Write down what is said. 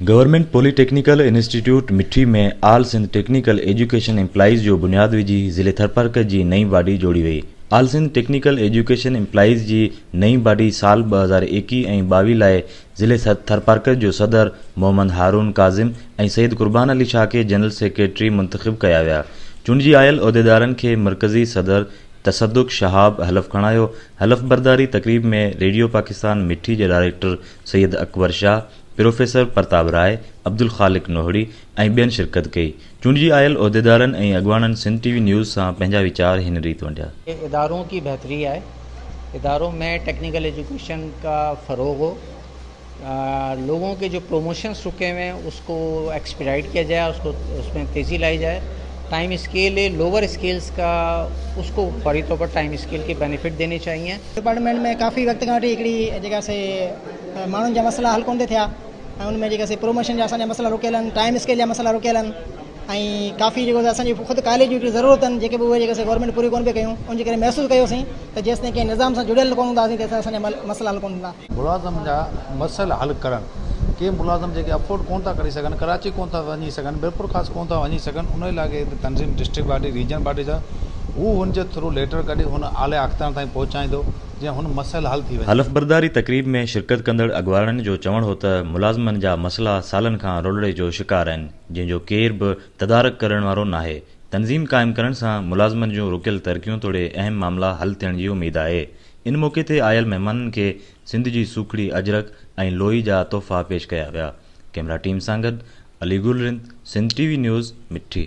Government polytechnical institute Mithi ۾ all Sindh technical education employees جو بنياد وجهي ضلعي ٿرپارڪر جي نئين باڊي جوڙي وئي. آل سنڌ ٽيڪنيڪل ايجوڪيشن ايمپلائيز جي نئين باڊي سال 2021 ۽ 22 لاء ضلعي ٿرپارڪر جو صدر محمد هارون ڪاظم ۽ سيد قربان علي شاهه کي جنرل سيڪريٽري منتخب ڪيا ويا. چونڊجي آيل عهديدارن کي مرڪزي صدر تصدق شهاب حلف کڻايو. حلف برداري تقريب ۾ ريڊيو پاڪستان مٺي جي ڊائريڪٽر سيد اڪبر شاهه، پروفيسر پرتاب راء، عبدالخالق نوهڙي ۽ ٻين شرڪت ڪئي. چونڊجي آيل عهديدارن ۽ اڳواڻن سنڌ ٽي وي نيوز سان پنهنجا ويچار هن ريت ونڊيا. ادارون ڪي بهتري آئي ادارون ۾ ٽيڪنيڪل ايجوڪيشن ڪا فروغ هو لوگون ڪي جو پروموشنس رڪي هوئي هين اس ڪو ايڪسپيڊائيٽ ڪيا جائي اس ڪو اس ۾ تيزي لائي جائي ٽائيم اسڪيل لوور اسڪيلس ڪا اس ڪو فوري طور پر ٽائيم اسڪيل ڪي بينيفٽ ديني چاهيي. ڊپارٽمينٽ ۾ ڪافي وقت کان وٺي هڪڙي جيڪا سي ماڻهن جا مسئلا حل ڪونه ٿي ٿيا ۽ ان ۾ جيڪا سي پروموشن جا اسان جا مسئلا رڪيل آهن ٽائيم اسڪيل جا مسئلا رڪيل آهن ۽ ڪافي جيڪو اسان جي خود ڪاليج جون هڪڙي ضرورت آهن جيڪي به اهي جيڪا سي گورنمينٽ پوريون ڪونه پئي ڪيون ان جي ڪري محسوس ڪيوسين ته جيستائين ڪنهن نظام سان جڙيل ڪونه هونداسين تيستائين اسان جا مسئلا حل ڪونه ٿيندا. ملازم جا مسئلا حل ڪرڻ، ڪي ملازم جيڪي افورڊ ڪونه ٿا ڪري سگهن ڪراچي ڪونه ٿا وڃي سگهن ميرپورخاص ڪونه ٿا وڃي سگهن ان لاء تنظيم ڊسٽرڪٽ باڊي ريجن باڊي جا هو هن جي ٿرو ليٽر ڪڍي هن اعلي اختيارن تائين پهچائيندو جيئن هن مسئلا حل ٿي وڃي. حلف برداري تقريب ۾ شرڪت ڪندڙ اڳواڻن جو چوڻ هو ته ملازمن جا مسئلا سالن کان رولڙي جو شڪار آهن جنهن جو ڪير به تدارڪ ڪرڻ وارو ناهي، تنظيم قائم ڪرڻ سان ملازمن جون رڪيل ترقيون توڙي اهم معاملا حل ٿيڻ جي اميد آهي. ان موقعي تي آيل مهمانن کي سنڌ جي سوکڙي اجرڪ ۽ لوئي جا تحفا پيش ڪيا ويا. ڪئميرا ٽيم سان گڏ Ali Gul Rind, Sindh T V news, Mithi.